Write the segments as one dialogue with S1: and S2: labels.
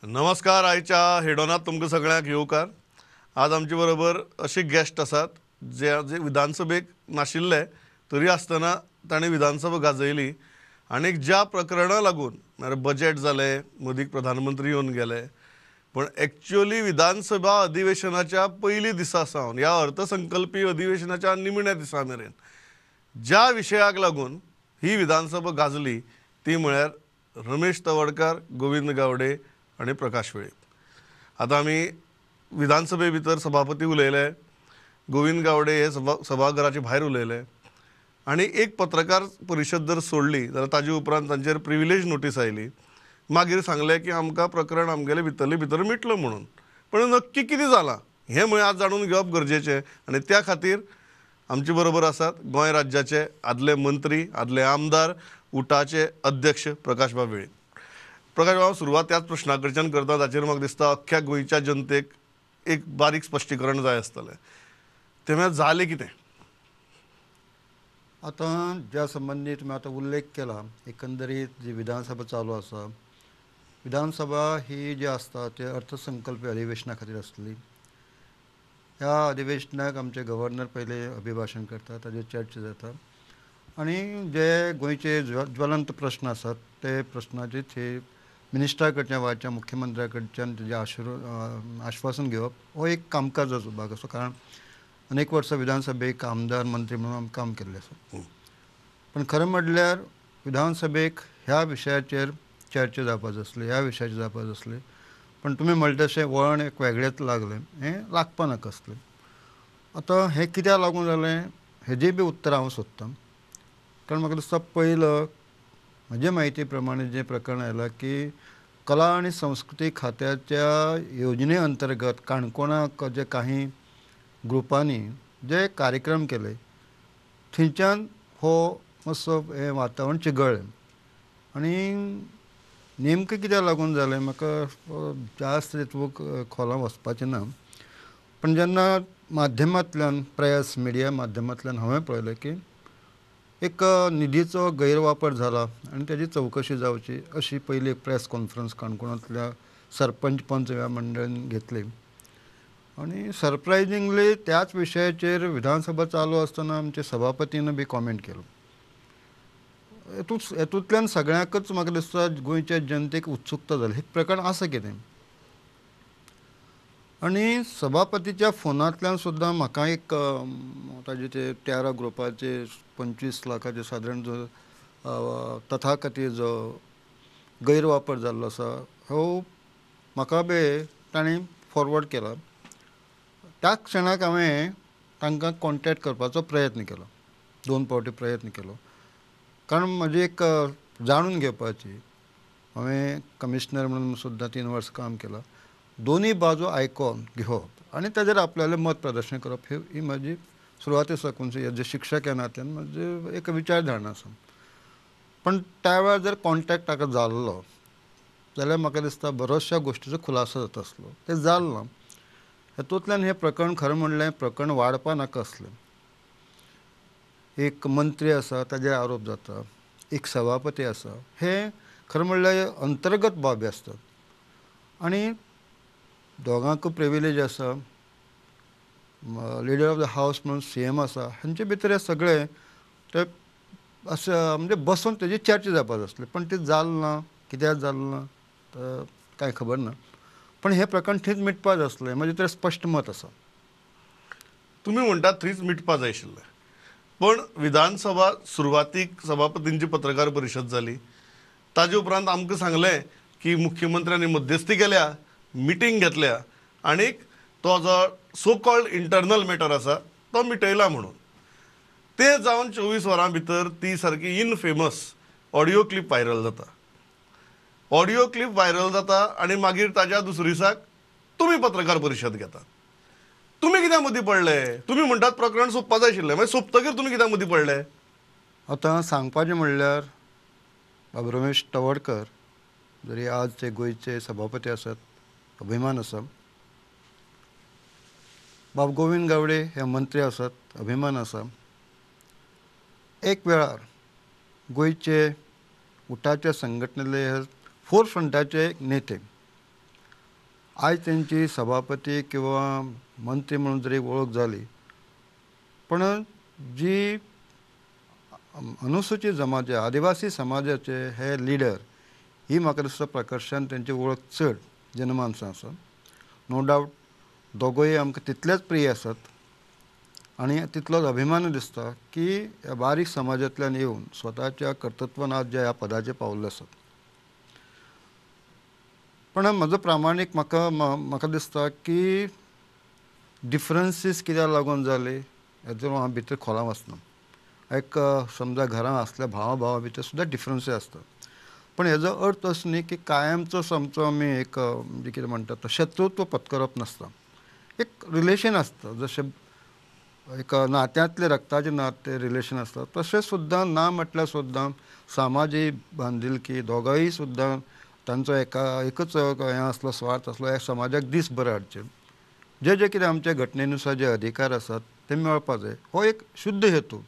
S1: नमस्कार, आयच्या हेडोनात तुमकां सगळ्यांक येवकार. आज आमचे बरोबर अशे गेस्ट आसात जे जे विधानसभेक नाशिल्ले तरी आसतना तांणी विधानसभा गाजयली आनी ज्या प्रकरणा लागून म्हळ्यार बजेट जालें, मदीं प्रधानमंत्री येवन गेले, पूण एक्च्युअली विधानसभा अधिवेशनाच्या पयली दिसा सावन ह्या अर्थसंकल्पी अधिवेशनाच्या निमण्या दिसा मेरेन ज्या विशयाक लागून ही विधानसभा गाजली ती म्हळ्यार रमेश तवडकार, गोविंद गावडे आनी प्रकाश वेळीप. आतां आमी विधानसभे भितर सभापती उलयले, गोविंद गावडे हे सभाघराचे भायर उलयले आनी एक पत्रकार परिशद जर सोडली जाल्यार ताजे उपरांत तांचेर प्रिविलेज नोटीस आयली. मागीर सांगलें की आमकां प्रकरण आमगेलें भितरले भितर मिटलो म्हणून, पण नक्की कितें जालां हें म्हळ्यार आज जाणून घेवप गरजेचें. आनी त्या खातीर आमचे बरोबर आसात गोंय राज्याचे आदले मंत्री, आदले आमदार, उटाचे अध्यक्ष प्रकाशबाब वेळीप. प्रकाशबाब, सुरवात त्याच प्रश्ना कडच्यान करता जाचेर म्हाका दिसता अख्ख्या गोंयच्या जनतेक एक बारीक स्पश्टीकरण जाय आसतलें. तें म्हळ्यार जालें कितें?
S2: आतां ज्या संबंदी तुमी आतां उल्लेख केला, एकंदरीत जी विधानसभा चालू आसा, विधानसभा ही जी आसता ते अर्थसंकल्पी अधिवेशना खातीर आसली. ह्या अधिवेशनाक आमचे गव्हर्नर पयले अभिभाशण करता, ताजेर चर्चा जाता आनी जे गोंयचे ज्वलंत प्रश्न आसात ते प्रश्नाचेर ते मिनिस्टरा कडच्यान वा मुख्यमंत्र्या कडच्यान तेजें आश्वासन घेवप हो एक कामकाजाचो भाग आसा. कारण अनेक वर्सां विधानसभेक आमदार मंत्री म्हणून आमी काम केल्लें आसा. पण खरें म्हणल्यार विधानसभेक ह्या विशयाचेर चर्चा जावपाक जाय आसली, ह्या विशयाचेर जावपाक जाय आसली, पण तुमी म्हणटा तशें वळण एक वेगळेंच लागलें, हें लागपा नाका आसलें. आतां हें कित्याक लागून जालें हेजें बी उत्तर हांव सोदतां. कारण म्हाका दिसता पयलो म्हजे म्हायती प्रमाणे जें प्रकरण आयलां की कला आनी संस्कृती खात्याच्या योजने अंतर्गत काणकोणाक जे काही ग्रुपांनी जे कार्यक्रम केले थंयच्यान हो मातसो हें वातावरण चिगळ्ळें आनी नेमकें कित्याक लागून जालें म्हाका जास्त तितूंत खोलां वचपाचें ना. पण जेन्ना माध्यमांतल्यान प्रेस मिडिया माध्यमांतल्यान हांवें पळयलें की एक निधीचो गैरवापर जाला आनी ताजी चवकशी जावची अशी पयली एक प्रेस कॉन्फरन्स काणकोणांतल्या सरपंच पंच ह्या मंडळान घेतली आनी सरप्रायजिंगली त्याच विशयाचेर विधानसभा चालू आसतना आमचे सभापतीन बी कॉमेंट केलो. हेतूंतल्यान सगळ्यांकच म्हाका दिसता गोंयच्या जनतेक उत्सुकता जाली, हें प्रकरण आसा कितें. आनी सभापतीच्या फोनांतल्यान सुद्दां म्हाका एक ताजे ते 13 ग्रुपाचे 25 लाखाचे सादारण जो तथाकथीत जो गैरवापर जाल्लो आसा हो म्हाका बी ताणें फॉरवर्ड केला. त्या क्षणाक हांवें तांकां कॉन्टेक्ट करपाचो प्रयत्न केलो, 2 फावटी प्रयत्न केलो. कारण म्हजी एक जाणून घेवपाची, हांवें कमिशनर म्हणून सुद्दां 3 वर्सां काम केलां, दोनूय बाजू आयकोन घेवप आनी ताजेर आपल्यालें मत प्रदर्शन करप ही म्हजी सुरवाते साकून जे शिक्षक ह्या नात्यान म्हजी एक विचारधारणा आसा. पण त्या वेळार जर कॉन्टेक्ट ताका जाल्लो जाल्यार म्हाका दिसता बरोचश्या गोश्टीचो खुलासो जाता आसलो. तें जालें ना. हेतूंतल्यान हें प्रकरण खरें म्हणलें प्रकरण वाडपा नाका आसलें. एक मंत्री आसा ताजेर आरोप जाता, एक सभापती आसा, हें खरें म्हणल्यार अंतर्गत बाबी आसतात आनी दोगांकूय प्रिविलेज आसा. लिडर ऑफ the house म्हणून सीएम आसा, हांचे भितर हे सगळे ते अशें म्हणजे बसून तेजी चर्चा जावपाक जाय आसली, पण तें जालें ना. कित्याक जालें ना तर कांय खबर ना, पण हें प्रकरण थंयच मिटपा जाय आसलें, म्हजें तर स्पश्ट मत आसा.
S1: तुमी म्हणटात थंयच मिटपा जाय आशिल्लें, पण विधानसभा सुरवातीक सभापतींची पत्रकार परिशद जाली, ताजे उपरांत आमकां सांगलें की मुख्यमंत्र्यांनी मध्यस्थी केल्या, मिटींग घेतल्या आनी तो जो सो कॉल्ड इंटरनल मॅटर आसा तो मिटयला म्हणून. ते जावन 24 वरां भितर ती सारकी इनफेमस ऑडियो क्लिप व्हायरल जाता. ऑडियो क्लिप व्हायरल जाता आनी मागीर ताज्या दुसरे दिसाक तुमी पत्रकार परिशद घेतात. तुमी कित्याक मदीं पडले? तुमी म्हणटात प्रकरण सोंपपा जाय आशिल्लें, मागीर सोंपतकीर तुमी कित्याक मदीं पडले?
S2: आतां सांगपाचें म्हणल्यार बाब रमेश तवडकर जरी आज ते गोंयचे सभापती आसात, अभिमान आसा. बाब गोविंद गावडे हे मंत्री आसात, अभिमान आसा. एक वेळार गोंयचे उटाच्या संघटनेले हे फोर फ्रंटाचे नेते आयज तेंची सभापती किंवा मंत्री म्हणून जरी वळख जाली पण जी अनुसूचित जमाती आदिवासी समाजाचे हे लिडर ही म्हाका दिसता प्रकर्शान तेंची वळख चड जनमानसां आसा. नो डावट दोगूय आमकां तितलेच प्रिय आसात आनी तितलोच अभिमान दिसता की ह्या बारीक समाजांतल्यान येवन स्वताच्या कर्तृत्वान आज जे ह्या पदाचेर पावल्ले आसात. पण म्हजो प्रामाणीक म्हाका म्हाका दिसता की डिफरन्सीस कित्याक लागून जाले हेतून हांव भितर खोला वचना. एक समजा घरां आसल्या भावा भावा भितर सुद्दां डिफरन्सीस आसतात पण हेजो अर्थ असो न्ही की कायमचो आमचो आमी एक म्हणजे कितें म्हणटात तो शत्रुत्व पत्करप नासता. एक रिलेशन आसता जशें एक नात्यांतले रक्ताचें नातें रिलेशन आसता तशें सुद्दां ना म्हटल्यार सुद्दां सामाजीक बांदिलकी दोगांय सुद्दां तांचो एका एकच हें आसलो स्वार्थ आसलो ह्या समाजाक दीस बरें हाडचे जे जे कितें आमच्या घटनेनुसार जे अधिकार आसात ते मेळपा जाय हो एक शुद्ध हेतू.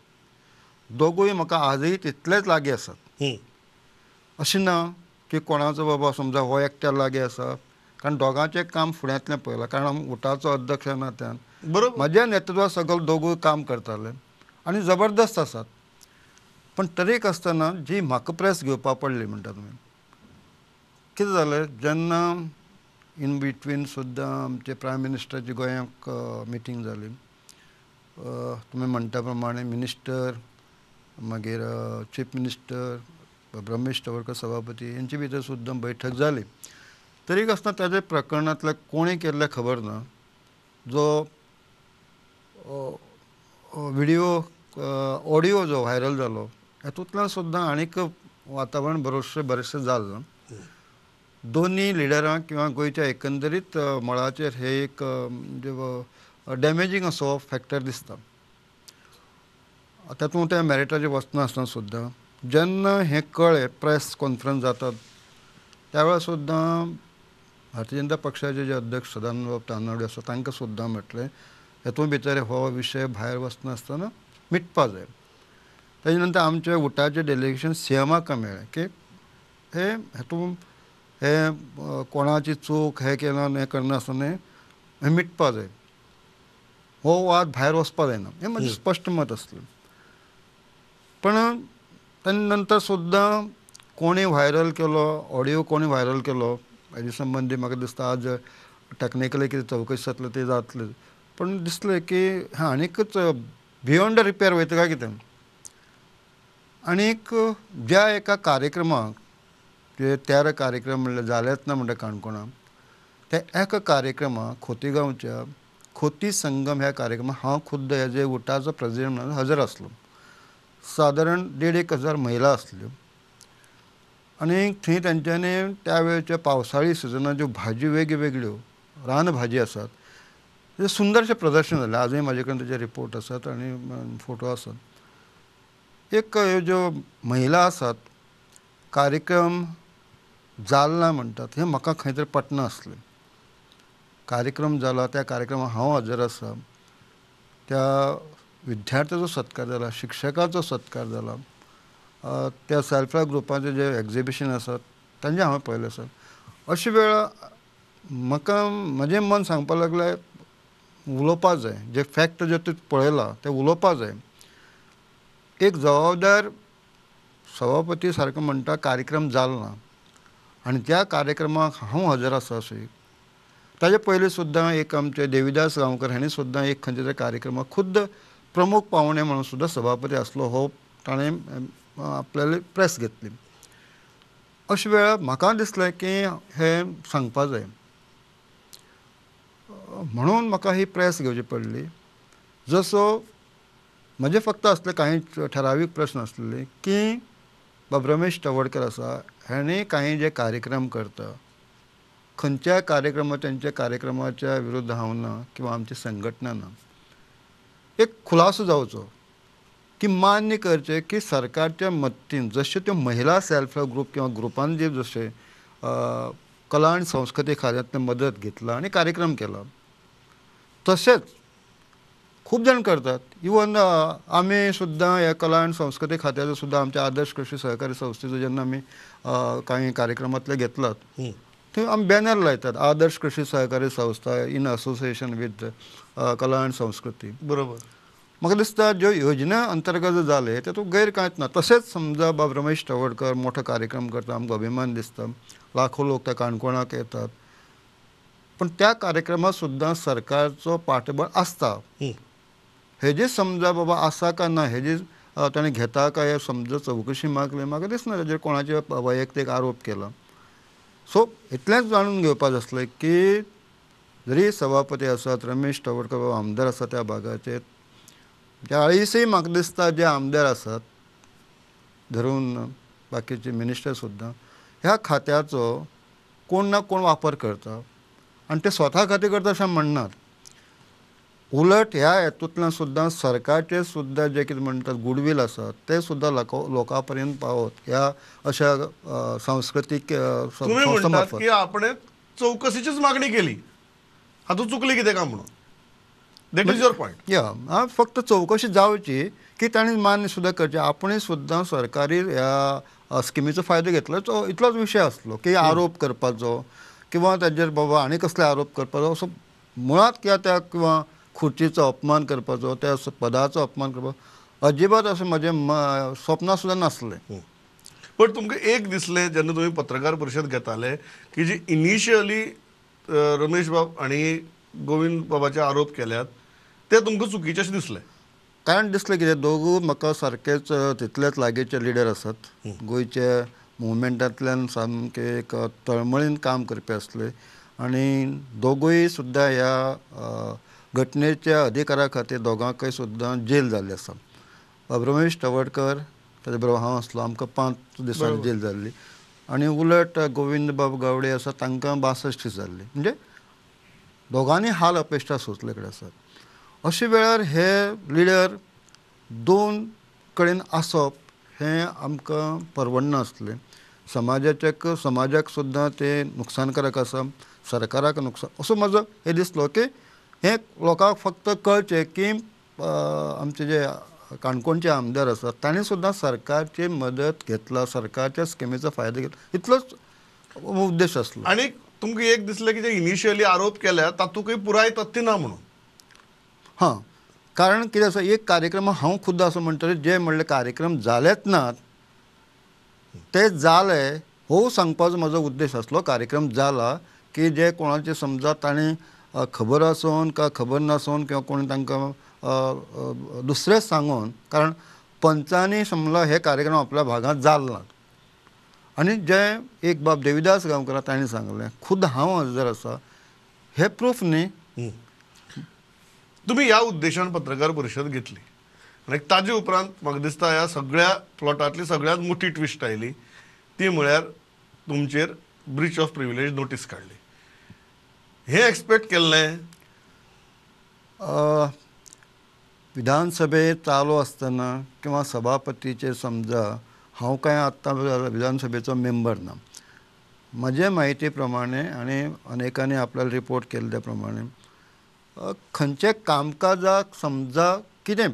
S2: दोगूय म्हाका आजूय तितलेच लागीं आसात. अशें ना की कोणाचो बाबा समजा हो एकट्या लागीं आसा कारण दोगांचें काम फुड्यांतलें पळयलां कारण हांव उटाचो अध्यक्ष ह्या नात्यान
S1: बरोबर
S2: म्हज्या नेतृत्वात सगळे दोगूय काम करताले आनी जबरदस्त आसात. पण तरीक आसतना जी म्हाका प्रेस घेवपा पडली म्हणटा तुमी कितें जालें जेन्ना इन बिटवीन सुद्दां आमचे प्रायम मिनिस्टराची गोंयाक मिटींग जाली तुमी म्हणटा प्रमाणे मिनिस्टर मागीर चीफ मिनिस्टर रमेश तवडकर सभापती हेंचे भितर सुद्दां बैठक जाली. तरीक आसतना ताजे प्रकरणांतल्या कोणें केल्लें खबर ना जो व्हिडियो ऑडियो जो व्हायरल जालो हेतूंतल्यान सुद्दां आनीक वातावरण बरेचशें बरेचशें जालें. दोनूय लिडरांक किंवा गोंयच्या एकंदरीत मळाचेर हे एक म्हणजे डॅमेजींग असो फॅक्टर दिसता. तातूंत त्या मॅरिटाचेर वचनासतना सुद्दां जेन्ना हें कळ्ळें प्रेस कॉन्फरन्स जातात त्या वेळार सुद्दां भारतीय जनता पक्षाचे जे अध्यक्ष सदानंद तानावडे आसा तांकां सुद्दां म्हटलें हेतूंत भितर हो विशय भायर वचनासतना मिटपा जाय. तेजे नंतर आमचें उटाचें डेलिगेशन सीएमाक मेळ्ळें की हे हेतून हे कोणाची चूक हें केलां हें करनासतना हें मिटपा जाय हो वाद भायर वचपा जायना हें म्हजें स्पश्ट मत आसलें. पण तेन्ना नंतर सुद्दां कोणी व्हायरल केलो ऑडियो कोणी व्हायरल केलो हेजे संबंदी म्हाका दिसता आज टॅक्निकली कितें चवकशी जातली तें जातलें पण दिसलें की हें आनीकच बियोंड रिपेर वयता काय कितें. आनीक ज्या एका कार्यक्रमाक जे 13 कार्यक्रम म्हणल्यार जालेच ना म्हणटा काणकोणाक त्या एका कार्यक्रमाक खोतीगांवच्या खोती संगम ह्या कार्यक्रमाक हांव खुद्द एज ए उटाचो प्रेजिडेंट म्हणून हजर आसलो. सादारण 1,500 1.5 हजार महिला आसल्यो आनी थंय तेंच्यांनी त्या वेळच्या पावसाळी सिजनात ज्यो भाजी वेगवेगळ्यो रानभाजी आसात तें सुंदरशें प्रदर्शन जालें. आजूय म्हाजे कडेन तेजे रिपोर्ट आसात आनी फोटो आसात. एक ह्यो ज्यो महिला आसात कार्यक्रम जाल ना म्हणटात हें म्हाका खंय तरी पटना आसलें. कार्यक्रम जाला त्या कार्यक्रमाक हांव हजर आसा त्या विद्यार्थ्याचो सत्कार जाला शिक्षकाचो सत्कार जाला त्या सेल्फ हेल्प ग्रुपाचें जें एग्जिबिशन आसा तांचें हांवें पळयलें आसा. अशे वेळार म्हाका म्हजें मन सांगपाक लागलें उलोवपा जाय जे फॅक्ट जे तूं पळयला तें उलोवपा जाय. एक जबाबदार सभापती सारको म्हणटा कार्यक्रम जालो ना आनी त्या कार्यक्रमाक हांव हजर आसा अशें. ताजे पयलीं सुद्दां एक आमचे देविदास गांवकर हांणी सुद्दां एक खंयच्या तरी कार्यक्रमाक खुद्द प्रमुख पावणे म्हणून सुद्दां सभापती आसलो हो ताणें आपल्याली प्रेस घेतली. अशे वेळार म्हाका दिसलें की हें सांगपा जाय म्हणून म्हाका ही प्रेस घेवची पडली. जसो म्हजें फक्त आसलें कांय ठरावीक प्रस्न आसले की बाब रमेश तवडकर आसा हाणें कांय जे कार्यक्रम करता खंयच्या कार्यक्रमा तेंच्या कार्यक्रमाच्या विरुद्ध हांव ना किंवा आमची संघटना ना एक खुलासो जावचो की मान्य करचें की सरकारच्या मदतीन जशे त्यो महिला सेल्फ हेल्प ग्रुप किंवा ग्रुपान जे जशे कला आनी संस्कृती खात्यांतल्यान मदत घेतला आनी कार्यक्रम केला तशेंच खूब जाण करतात. इवन आमी सुद्दां ह्या कला आनी संस्कृती खात्याचो सुद्दां आमच्या आदर्श कृषी सहकारी संस्थेचो जेन्ना आमी कांय कार्यक्रमांतले घेतलात थंय आमी बॅनर लायतात, आदर्श कृषी सहकारी संस्था इन असोसिएशन विथ कला आनी संस्कृती.
S1: बरोबर.
S2: म्हाका दिसता ज्यो योजना अंतर्गत जाले तातूंत गैर कांयच ना. तशेंच समजा बाब रमेश तवडकर मोठो कार्यक्रम करता, आमकां अभिमान दिसता, लाखो लोक त्या काणकोणाक येतात, पण त्या कार्यक्रमात सुद्दां सरकारचो पाठबळ आसता. हेजी समजा बाबा आसा काय ना, हेजी ताणें घेता काय समजा चवकशी मागली, म्हाका दिसना ताजेर कोणाचे वैयक्तीक आरोप केला. सो इतलेंच जाणून घेवपाक आसलें की जरी सभापती आसात रमेश तवडकर बाबा आमदार आसा त्या भागाचेर, 40 म्हाका दिसता जे आमदार आसात धरून बाकीचे मिनिस्टर सुद्दां ह्या खात्याचो कोण ना कोण वापर करता आनी ते स्वता खातीर करता अशें म्हणनात. उलट ह्या हेतूंतल्यान सुद्दां सरकारचे सुद्दां जे कितें म्हणटात गुडवील आसा तें सुद्दां लोकां पर्यंत पावत ह्या अशा सांस्कृतीक
S1: संस्था मार्फत. की आपणे चवकशीचीच मागणी केली, हातूंत चुकली कितें काय म्हणून, that is your point.
S2: या फक्त चवकशी जावची की तांणी मान्य सुद्दां करचें, आपणे सुद्दां सरकारी ह्या स्किमीचो फायदो घेतलो, तो इतलोच विशय आसलो की आरोप करपाचो किंवा ताजेर बाबा आनी कसले आरोप करपाचो असो मुळांत किंवा त्या किंवा खुर्चीचो अपमान करपाचो, त्या पदाचो अपमान करपाचो अजिबात अशें म्हजें स्वप्नां सुद्दां नासलें.
S1: पण तुमकां एक दिसलें जेन्ना तुमी पत्रकार परिशद घेताले की जी इनिशियली रमेश बाब आनी गोविंद बाबाचे आरोप केल्यात ते तुमकां चुकीचे अशें दिसलें?
S2: कारण दिसलें कितें, दोगूय म्हाका सारकेच तितलेच लागींचे लिडर आसात, गोंयचे मुवमेंटांतल्यान सामके एक तळमळीन काम करपी आसले आनी दोगूय सुद्दां ह्या घटनेच्या अधिकारा खातीर दोगांकय सुद्दां जेल जाल्ली आसा. रमेश तवडकर ताजे बरोबर हांव आसलो, आमकां 5 दिसांनी जेल जाल्ली आनी उलट गोविंद बाब गावडे आसा तांकां 62 दीस जाल्ली. म्हणजे दोगांनी हाल अपेश्टा सोंसले कडेन आसात. अशे वेळार हे लिडर दोन कडेन आसप हें आमकां परवडनासलें. समाजाच्या समाजाक सुद्दां तें नुकसानकारक आसा, सरकाराक नुकसान असो म्हजो हें दिसलो की हें लोकांक फक्त कळचें की आमचे जे काणकोणचे आमदार आसात तांणी सुद्दां सरकारची मदत घेतला, सरकारच्या स्किमीचो फायदो घेतला, इतलोच उद्देश आसलो.
S1: आनी तुमकां एक दिसलें की जे इनिशियली आरोप केल्या तातूंतय पुराय तथ्य ना म्हणून?
S2: हां, कारण कितें आसा, एक कार्यक्रम हांव खुद्द असो म्हणटलें जे म्हणले कार्यक्रम जालेच नात ते जाले हो सांगपाचो म्हजो उद्देश आसलो. कार्यक्रम जाला की जे कोणाचे समजा ताणें खबर आसून काय खबर नासून किंवा कोणी तांकां दुसरेंच सांगून, कारण पंचांनी समजा हे कार्यक्रम आपल्या भागांत जाल नात. आनी जे एक बाब देविदास गांवकर तांणी सांगलें खुद्द हांव हजर आसा, हे प्रूफ न्ही.
S1: तुमी ह्या उद्देशान पत्रकार परिशद घेतली आनी ताजे उपरांत म्हाका दिसता ह्या सगळ्या प्लॉटांतली सगळ्यांत मोठी ट्विस्ट आयली ती म्हळ्यार तुमचेर ब्रीच ऑफ प्रिविलेज नोटीस काडली. हें एक्सपेक्ट केल्लें?
S2: विधानसभे चालू आसतना किंवा सभापतीचे समजा हांव कांय आत्तां विधानसभेचो मेंबर ना, म्हजे म्हायती प्रमाणे आनी अनेकांनी आपल्याला रिपोर्ट केल्ले प्रमाणे खंयचे कामकाजाक समजा कितें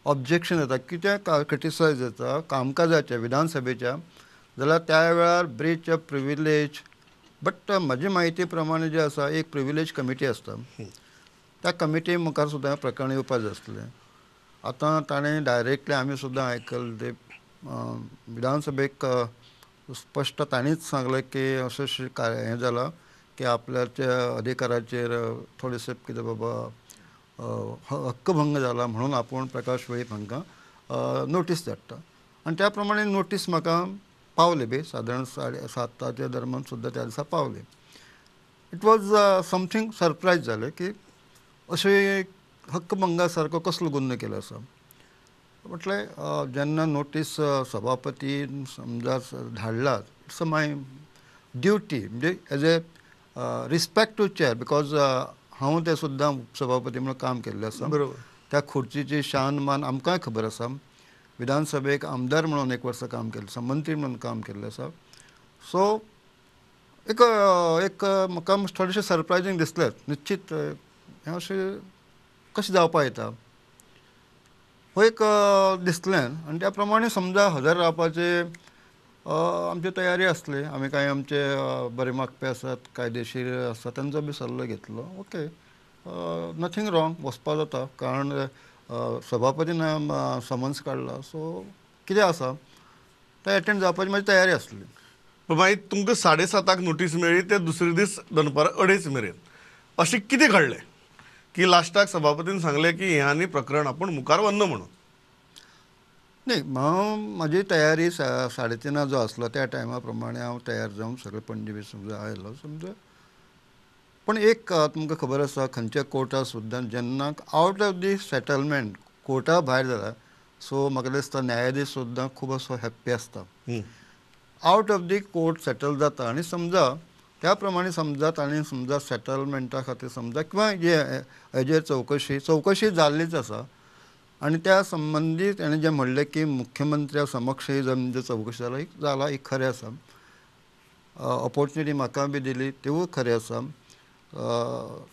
S2: ऑब्जेक्शन येता, कितें क्रिटिसायज येता कामकाजाच्या विधानसभेच्या, जाल्यार त्या वेळार ब्रीच ऑफ प्रिविलेज. बट म्हजे म्हायती प्रमाणे जे आसा एक प्रिविलेज कमिटी आसता, त्या कमिटी मुखार सुद्दां प्रकरण येवपाक जाय आसलें. आतां ताणें डायरेक्टली आमी सुद्दां आयकलें ते विधानसभेक स्पश्ट तांणीच सांगलें की अशें अशें हें जालां की आपल्याच्या अधिकाराचेर थोडेशें कितें बाबा हक्कभंग जाला म्हणून आपूण प्रकाश वेळीप हांकां नोटीस धाडटा आनी त्या प्रमाणे नोटीस म्हाका पावली बी सादारण 7:30 दरम्यान सुद्दां त्या दिसा पावली. It was something surprise जालें की अशें हक्कभंगा सारको कसलो गुन्हो केलो आसा. म्हटलें जेन्ना नोटीस सभापती समजा धाडला, it's a my duty, म्हणजे as a respect to chair, because हांव ते सुद्दां उपसभापती म्हणून काम केल्लें आसा.
S1: बरोबर.
S2: त्या खुर्चीची शान मान आमकांय खबर आसा. विधानसभेक आमदार म्हणून एक वर्सां काम केल्लें आसा, मंत्री म्हणून काम केल्लें आसा. सो एक एक म्हाका थोडेशें सरप्रायजींग दिसलें, निश्चीत हें अशें कशें जावपाक येता हो एक दिसलें. आनी त्या प्रमाणे समजा हजर रावपाचें आमची तयारी आसली. आमी कांय आमचे बरे मागपी आसात, कायदेशीर आसा, तांचो बी सल्लो घेतलो. ओके, नथींग रॉंग, वचपा जाता, कारण सभापतीन समन्स काडला, सो कितें आसा तें एटेंड जावपाची म्हाजी तयारी आसली.
S1: मागीर तुमकां 7:30 नोटीस मेळ्ळी ते दुसरे दीस दनपारां 2:30 मेरेन अशें कितें घडलें की लास्टाक सभापतीन सांगलें की हें आनी प्रकरण आपूण मुखार व्हरना म्हणून?
S2: न्ही, हांव म्हाजी तयारी 3:30 जो आसलो त्या टायमा प्रमाणे हांव तयार जावन सगळे पणजे बी समजा आयलो समजा. पूण एक तुमकां खबर आसा, खंयच्या कोर्टा सुद्दां जेन्ना out of the settlement Carta भायर जाला, सो म्हाका दिसता न्यायाधीश सुद्दां खूब असो हॅप्पी आसता. Out of the court settle जाता आनी समजा त्या प्रमाणे समजा ताणें समजा सेटलमेंटा खातीर समजा किंवा जे हेजेर चवकशी जाल्लीच आसा आनी त्या संबंदी ताणें जें म्हणलें की मुख्यमंत्र्या समक्ष ही जर चवकशी जाला जाला ही खरें आसा. ऑपोर्चुनिटी म्हाका बी दिली तिवूय खरें आसा.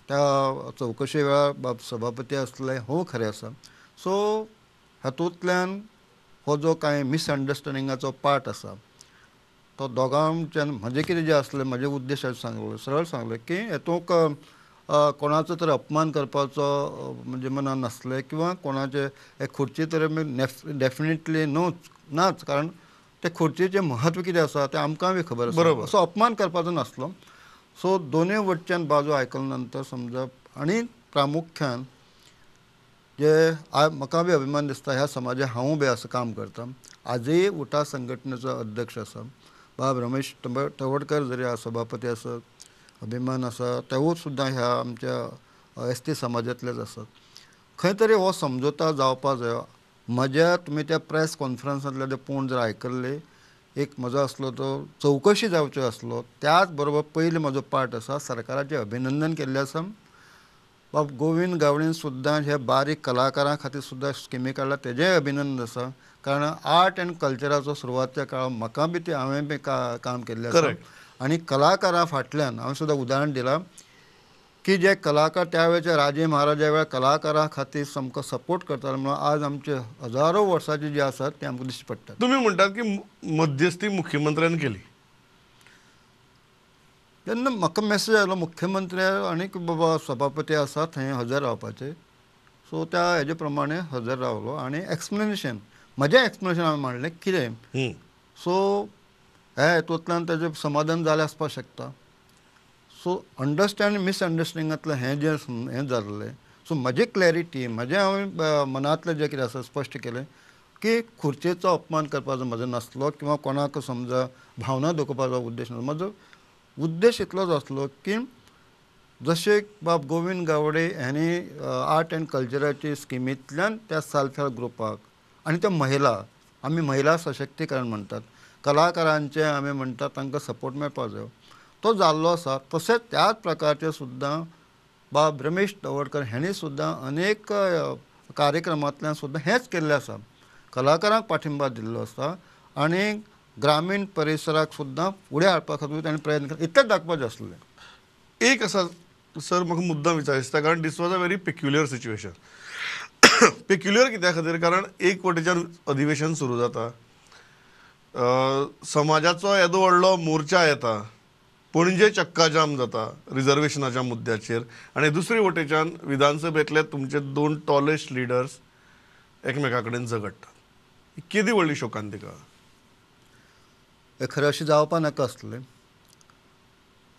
S2: त्या चवकशे वेळार बाब सभापती आसले हो खरें आसा. सो हातूंतल्यान हो जो कांय मिसअंडरस्टँडिंगाचो पार्ट आसा तो दोगांच्यान म्हजें कितें जें आसलें म्हजे उद्देश सांगलो, सरळ सांगलें की हेतूंक कोणाचो तर अपमान करपाचो म्हणजे मनान नासलें किंवा कोणाचे हे खुर्ची तर डेफिनेटली न्हूच नाच, कारण ते खुर्चीचें म्हत्व कितें आसा तें आमकां बी खबर आसा, असो अपमान करपाचो नासलो. सो दोनूय वटच्यान बाजू आयकल्या नंतर समजा आनी प्रामुख्यान जे म्हाका बी अभिमान दिसता ह्या समाजाक हांवूय बी असो काम करता. आजूय उटा संघटनेचो अध्यक्ष आसा बाब रमेश तवडकर जरी सभापती आसत, अभिमान आसा, तेवूय सुद्दां ह्या आमच्या एस टी समाजांतलेच आसात. खंय तरी हो समजोता जावपा जाय. म्हज्या तुमी त्या प्रेस कॉन्फरन्सांतले ते पूण जर आयकल्ले, एक म्हजो आसलो तो चवकशी जावच्यो आसलो, त्याच बरोबर पयलीं म्हजो पार्ट आसा सरकाराचें अभिनंदन केल्लें आसा. बाब गोविंद गावडेन सुद्दां हे बारीक कलाकारां खातीर सुद्दां स्किमी काडला, तेजेंय अभिनंदन आसा. कारण आर्ट एंड कल्चराचो सुरवातच्या काळार म्हाका बी ते हांवें बी काम केल्लें आसा आनी कलाकारां फाटल्यान हांवें सुद्दां उदाहरण दिलां की जे कलाकार त्या वेळच्या राजे महाराजा वेळार कलाकारां खातीर सामको सपोर्ट करताले, म्हणून आज आमचे हजारो वर्सांचे जे आसात ते आमकां दिश्टी पडटात.
S1: तुमी म्हणटात की मध्यस्थी मुख्यमंत्र्यान केली,
S2: तेन्ना म्हाका मॅसेज आयलो मुख्यमंत्री आनी बाबा सभापती आसा थंय हजर रावपाचे, सो त्या हेजे प्रमाणे हजर रावलो आनी एक्सप्लेनेशन म्हजें एक्सप्लेनेशन हांवें मांडलें कितें, सो ह्या हेतूंतल्यान ताजें समाधान जालें आसपाक शकता. सो अंडरस्टँड मिसअंडरस्टँडिंगांतलें हें जें हें जाल्लें, सो म्हजी क्लॅरिटी म्हजें हांवें मनांतलें जें कितें आसा स्पश्ट केलें की खुर्चेचो अपमान करपाचो म्हजो नासलो किंवा कोणाक समजा भावना दुखोवपाचो उद्देश नासलो. म्हजो उद्देश इतलोच आसलो की जशें बाब गोविंद गावडे हांणी आर्ट एंड कल्चराचे स्किमींतल्यान त्या सेल्फ हेल्प ग्रुपाक आनी त्या महिला, आमी महिला सशक्तीकरण म्हणटात, कलाकारांचे आमी म्हणटात तांकां सपोर्ट मेळपाक जायो, तो जाल्लो आसा. तशेंच त्याच प्रकारचे सुद्दां बाब रमेश तवडकर हांणी सुद्दां अनेक कार्यक्रमांतल्यान सुद्दां हेंच केल्लें आसा, कलाकारांक पाठिंबा दिल्लो आसा आनी ग्रामीण परिसराक सुद्दां फुडें हाडपा खातीर ताणें प्रयत्न केला, इतलेंच दाखोवपाचें आसलें.
S1: एक आसा सर, म्हाका मुद्दाम विचार दिसता, कारण this was a very peculiar situation. Peculiar कित्या खातीर, कारण एक वटेच्यान अधिवेशन सुरू जाता, समाजाचो येदो व्हडलो मोर्चा येता, पणजे चक्काजाम जाता रिजर्वेशनाच्या मुद्द्याचेर, आनी दुसरे वटेच्यान विधानसभेंतले तुमचे दोन टॉलेस्ट लिडर्स एकमेका कडेन झगडटात. केदी व्हडली शोकांतिका.
S2: हें खरें अशें जावपा नाका आसलें.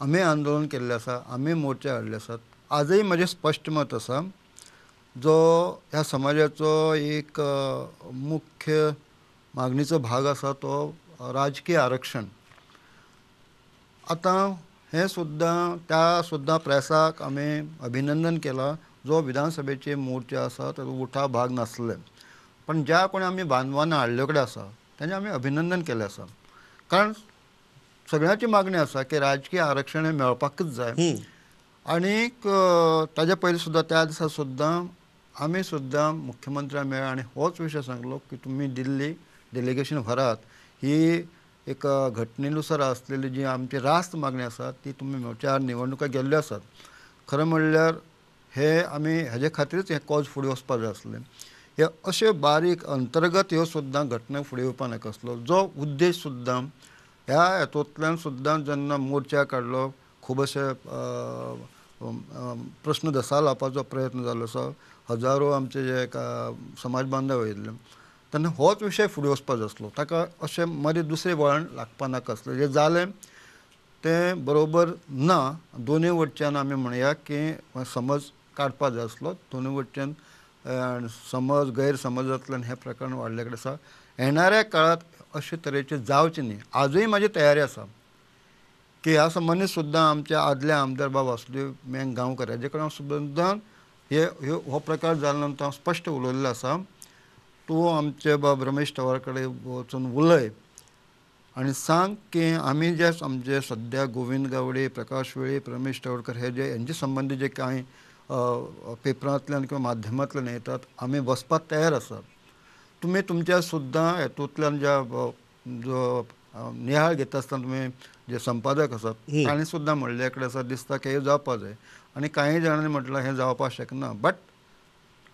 S2: आमी आंदोलन केल्लें आसा, आमी मोर्चे हाडले आसात. आजूय म्हजें स्पश्ट मत आसा, जो ह्या समाजाचो एक मुख्य मागणीचो भाग आसा तो राजकीय आरक्षण. आतां हें सुद्दां त्या सुद्दां प्रेसाक आमी अभिनंदन केलां, जो विधानसभेचे मोर्चे आसा ताजो उठा भाग नासले, पण ज्या कोणी आमी बांधवांना हाडले कडेन आसा तांचें आमी अभिनंदन केलें आसा. कारण सगळ्यांची मागणी आसा की राजकीय आरक्षण हें मेळपाकूच जाय. आनीक ताजे पयलीं सुद्दां त्या दिसा सुद्दां आमी सुद्दां मुख्यमंत्र्या मेळ्ळा आनी होच विशय सांगलो की तुमी दिल्ली डेलिगेशन व्हरात, ही एक घटनेनुसार आसलेली जी आमची रास्त मागणी आसा ती तुमी चार निवडणुका गेल्ल्यो आसात. खरें म्हणल्यार हे आमी हेजे खातीरच हें कॉज फुडें वचपाक जाय आसलें. हे अशे बारीक अंतर्गत ह्यो सुद्दां घटना फुडें येवपा नाका आसलो. जो उद्देश सुद्दां ह्या हेतूंतल्यान सुद्दां जेन्ना मोर्चा काडलो खूब अशे प्रश्न धसा लावपाचो प्रयत्न जाल्लो आसा. हजारो आमचे जे समाज बांधव आयिल्ले तेन्ना होच विशय फुडें वचपाक जाय आसलो. ताका अशें मदीं दुसरें वळण लागपा नाका आसलें. जें जालें तें बरोबर ना. दोनूय वटच्यान आमी म्हणया की समज काडपा जाय आसलो. दोनूय वटच्यान समज गैरसमजांतल्यान हें प्रकरण वाडले कडेन आसा. येणाऱ्या काळांत अशे तरेचें जावचें न्ही. आजूय म्हाजी तयारी आसा की ह्या संबंदीत सुद्दां आमच्या आदले आमदार बाब वासुदेव मेंग गांवकर हाजे कडेन हांव सुद्दां हे हो प्रकार जाल्या नंतर हांव स्पश्ट उलयल्लो आसा. तूं आमचे बाब रमेश तवडकर कडेन वचून उलय आनी सांग की आमी जे आमचे सद्या गोविंद गावडे, प्रकाश वेळीप, रमेश तवडकर हे जे हेंचे संबंदी जे कांय पेपरांतल्यान किंवा माध्यमांतल्यान येतात आमी बसपाक तयार आसात. तुमी तुमच्या सुद्दां हेतूंतल्यान ज्या जो नियाळ घेता आसतना तुमी जे संपादक आसात तांणी सुद्दां म्हणले कडेन आसा दिसता की हें जावपाक जाय आनी कांय जाणांनी म्हटलां हें जावपाक शकना. बट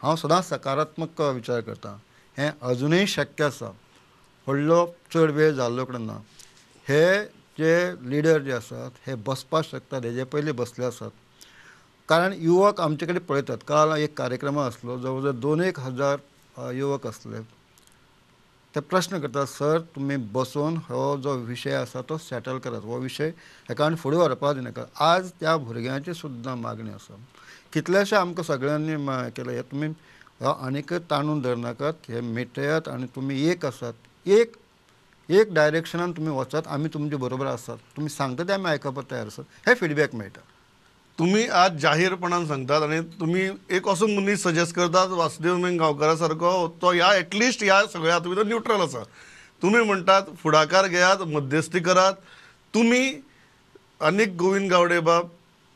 S2: हांव सदांच सकारात्मक विचार करता. हें अजुनूय शक्य आसा. व्हडलो चड वेळ जाल्लो कडेन ना. हे जे लिडर जे आसात हे बसपाक शकतात. हेजे पयलीं बसले आसात. कारण युवक आमचे कडेन पळयतात. काल एक कार्यक्रम आसलो जवळ जवळ 2,000 युवक आसले. ते प्रश्न करतात, सर तुमी बसून हो जो विशय आसा तो सेटल करात. हो विशय हेका आनी फुडें व्हरपाक दिनाका. आज त्या भुरग्यांची सुद्दां मागणी आसा. कितल्याशे आमकां सगळ्यांनी केलें. हे तुमी आनीक ताणून धरनाकात, हे मिटयात आनी तुमी एक आसात. एक एक डायरेक्शनान तुमी वचात, आमी तुमचे बरोबर आसात. तुमी सांगता तें आमी आयकपाक तयार आसात. हे फिडबॅक मेळटा.
S1: तुमी आज जाहीरपणान सांगतात आनी तुमी एक असो मनीस सजेस्ट करतात वासुदेव मेंग गांवकारा सारको तो ह्या एटलिस्ट ह्या सगळ्या हातूंत भितर न्युट्रल आसा. तुमी म्हणटात फुडाकार घेयात, मध्यस्थी करात. तुमी आनीक गोविंद गावडे बाब,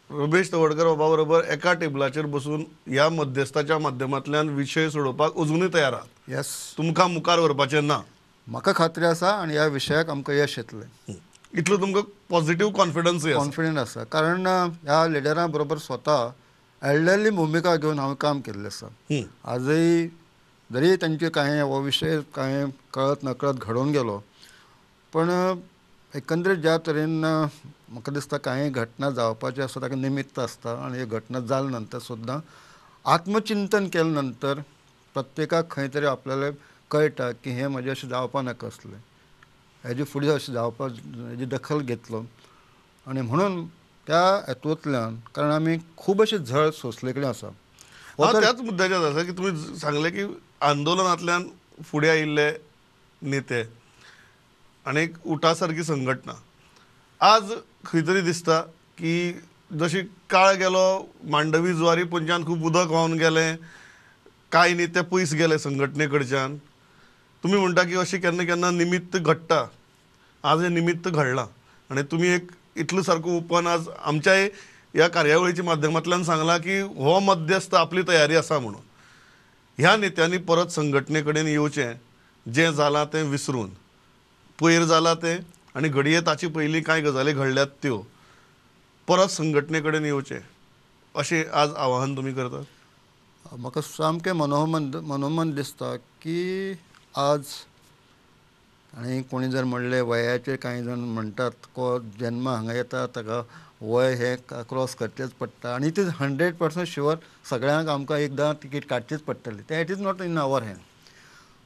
S1: रमेश तवडकर बाबा बरोबर एका टेबलाचेर बसून ह्या मध्यस्थाच्या माध्यमांतल्यान विशय सोडोवपाक अजुनूय तयार आहात.
S2: येस,
S1: तुमकां मुखार व्हरपाचें ना.
S2: म्हाका खात्री आसा आनी ह्या विशयाक आमकां यश येतलें.
S1: इतलो तुमकां पॉझिटिव्ह कॉन्फिडन्स
S2: कॉन्फिडन्स आसा. कारण ह्या लिडरां बरोबर स्वता एल्डरली भुमिका घेवन हांवें काम केल्लें आसा. आजय जरी तांचे कांय हो विशय कांय कळत नकळत घडोवन गेलो पण एकंदरीत ज्या तरेन म्हाका दिसता कांय घटना जावपाच्यो आसा ताका निमित्त आसता आनी ह्यो घटना जाल्या नंतर सुद्दां आत्मचिंतन केल्या नंतर प्रत्येकाक खंय तरी आपल्याला कळटा की हें म्हजें अशें जावपा नाका आसलें, हेजे फुडें अशें जावपा हेजी दखल घेतलो. आनी म्हणून त्या हेतूंतल्यान कारण आमी खूब अशें झळ सोंसले कडेन आसा.
S1: त्याच मुद्द्याचेर आसा की तुमी सांगलें की आंदोलनांतल्यान फुडें आयिल्ले नेते आनी एक उटा सारकी संघटना आज खंय तरी दिसता की जशी काळ गेलो मांडवी जुवारी पंचान खूब उदक व्हांवन गेलें, कांय नेते पयस गेले संघटने कडच्यान. तुमी म्हणटा की अशें केन्ना केन्ना निमित्त घडटा. आज हें निमित्त घडलां आनी तुमी एक इतलो सारको ओपन आज आमच्याय ह्या कार्यावळीच्या माध्यमांतल्यान सांगलां की हो मध्यस्थ आपली तयारी आसा म्हणून. ह्या नेत्यांनी परत संघटने कडेन येवचें, जें जालां तें विसरून, पयर जालां तें आनी घडये ताचे पयलीं कांय गजाली घडल्यात त्यो परत संघटने कडेन येवचें अशें आज आवाहन तुमी करतात.
S2: म्हाका सामकें मनोमन दिसता की आज आनी कोणी जर म्हणलें वयाचेर कांय जाण म्हणटात को जन्म हांगा येता ताका वय हें क्रॉस करचेंच पडटा आनी it is 100% sure सगळ्यांक आमकां एकदां तिकीट काडचीच पडटली. तें it is not in our hand.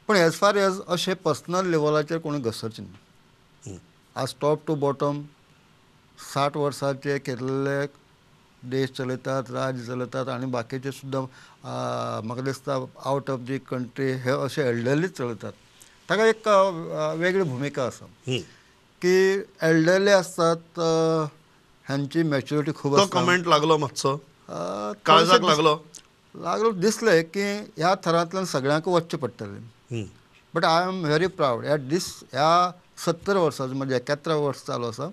S2: पण एज फार एज अशें पर्सनल लेवलाचेर कोणी घसरचें न्ही. आज टॉप टू बॉटम 60 वर्सांचे केल्ले देश चलयतात, राज्य चलयतात आनी बाकीचे सुद्दां म्हाका दिसता आवट ऑफ the country हे अशे एल्डरलीच चलयतात. ताका एक वेगळी भुमिका आसा की एल्डरली आसतात हांची मॅच्युरिटी खूब आसता.
S1: कमेंट लागलो मातसो काळजाक लागलो
S2: लागलो दिसलें की ह्या थरांतल्यान सगळ्यांक वचचें पडटलें. But I am very proud ह्या दीस ह्या 70 वर्सांचो म्हजें 71 वर्स चालू आसा.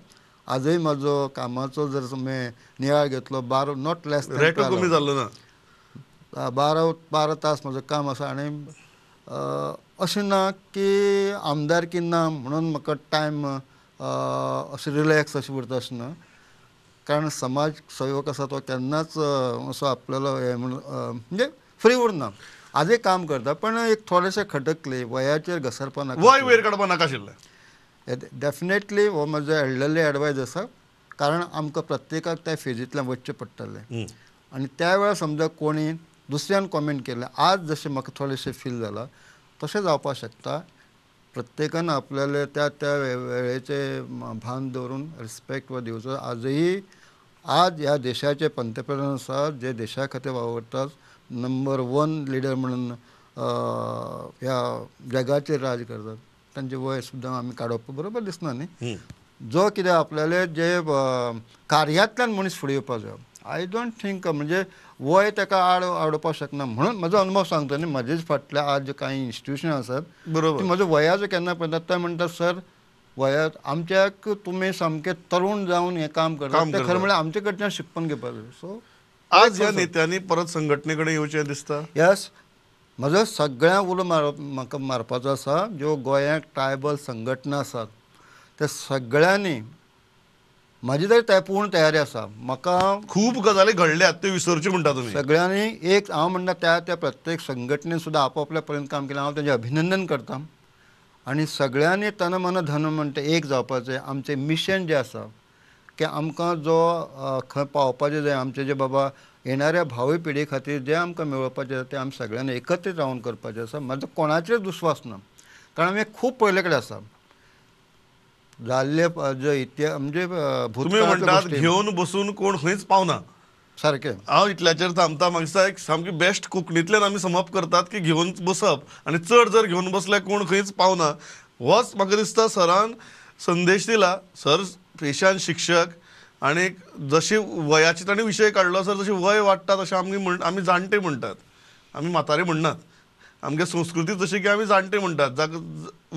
S2: आजूय म्हजो कामाचो जर तुमी नियाळ घेतलो 12 not less
S1: कमी जाल्लो ना
S2: 12 तास म्हजो काम आसा. आनी अशें ना की आमदारकी ना म्हणून म्हाका टायम अशें रिलॅक्स अशें उरता अशें ना. कारण समाज सेवक आसा तो केन्नाच असो आपल्यालो हें म्हणून म्हणजे फ्री उरना. आजय काम करता पण एक थोडेशें खटकले वयाचेर घसरपा नाका,
S1: वय वयर काडपा नाका आशिल्लें.
S2: डेफिनेटली हो म्हजो एल्डरली एडवायज आसा, कारण आमकां प्रत्येकाक त्या फेजींतल्यान वचचें पडटलें. आनी त्या वेळार समजा कोणी दुसऱ्यान कॉमेंट केलें, आज जशें म्हाका थोडेशें फील जालां तशें जावपाक शकता. प्रत्येकान आपल्याले त्या त्या वेळेचें भान दवरून रिस्पेक्ट वा दिवचो. आजही आज ह्या देशाचे पंतप्रधान आसात जे देशा खातीर वावुरतात, नंबर 1 लिडर म्हणून ह्या जगाचेर राज करतात, तांचे वय सुद्दां आमी काडप बरोबर दिसना न्ही. जो कितें आपल्याले जे कार्यांतल्यान मनीस फुडें येवपाक जाय. I don't think म्हणजे वय ताका आड आडोवपाक शकना म्हणून म्हजो अनुभव सांगता न्ही. म्हजेच फाटल्या आज कांय इन्स्टिट्युशन आसात
S1: बरोबर
S2: म्हजो वयाचो केन्ना पळयतात ते म्हणटात सर वयात आमच्याक तुमी सामके तरुण जावन हें काम करतात, तें खरें म्हळ्यार आमचे कडच्यान शिकून घेवपाक जाय. सो
S1: आज ह्या नेत्यांनी परत संघटने कडेन येवचें दिसता.
S2: येस, म्हजो सगळ्यांक उलो म्हाका मारपाचो आसा, ज्यो गोंयांत ट्रायबल संघटना आसात ते सगळ्यांनी म्हाजी तरी पूर्ण तयारी आसा. म्हाका
S1: खूब गजाली घडल्यात त्यो विसरच्यो म्हणटा तुमी.
S2: सगळ्यांनी एक हांव म्हणटा त्या त्या प्रत्येक संघटनेन सुद्दां आपआपल्या पर्यंत काम केलें, हांव तांचें अभिनंदन करता. आनी सगळ्यांनी तन मन धन म्हणटा एक जावपाचें. आमचें मिशन जें आसा की आमकां जो खंय पावपाचें जाय, आमचें जें बाबा येणाऱ्या भावी पिढी खातीर जें आमकां मेळोवपाचें आसा तें आमी सगळ्यांनी एकत्रीत रावन करपाचें आसा. म्हजो कोणाचेर दुस्वास ना, कारण आमी खूब पयले कडेन आसा जाल्ले जो इतिहास म्हणजे
S1: तुमी म्हणटात घेवन बसून कोण खंयच पावना.
S2: सारकें
S1: हांव इतल्याचेर थांबता. म्हाका एक सामकी बेस्ट कोंकणींतल्यान आमी समाप्त करतात की घेवन बसप आनी चड जर घेवन बसल्यार कोण खंयच पावना. होच म्हाका दिसता सरान संदेश दिला. सर पेशान शिक्षक आनी जशी वयाची ताणें विशय काडलो सर, जशी वय वाडटा तशें आमी आमी जाणटे म्हणटात, आमी म्हातारे म्हणनात. आमगे संस्कृती जशी की आमी जाणटे म्हणटात, जाका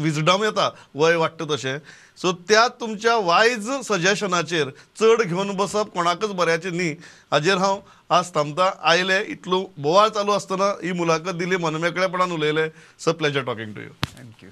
S1: विजडम येता वय वाडटा तशें. सो त्या तुमच्या वायज सजेशनाचेर चड घेवन बसप कोणाकच बऱ्याचें न्ही हाजेर हांव आज थांबता. आयले इतलो बोवाळ चालू आसतना ही मुलाखत दिली, मनमेकळेपणान उलयले. Sir, pleasure talking to you.
S2: Thank you.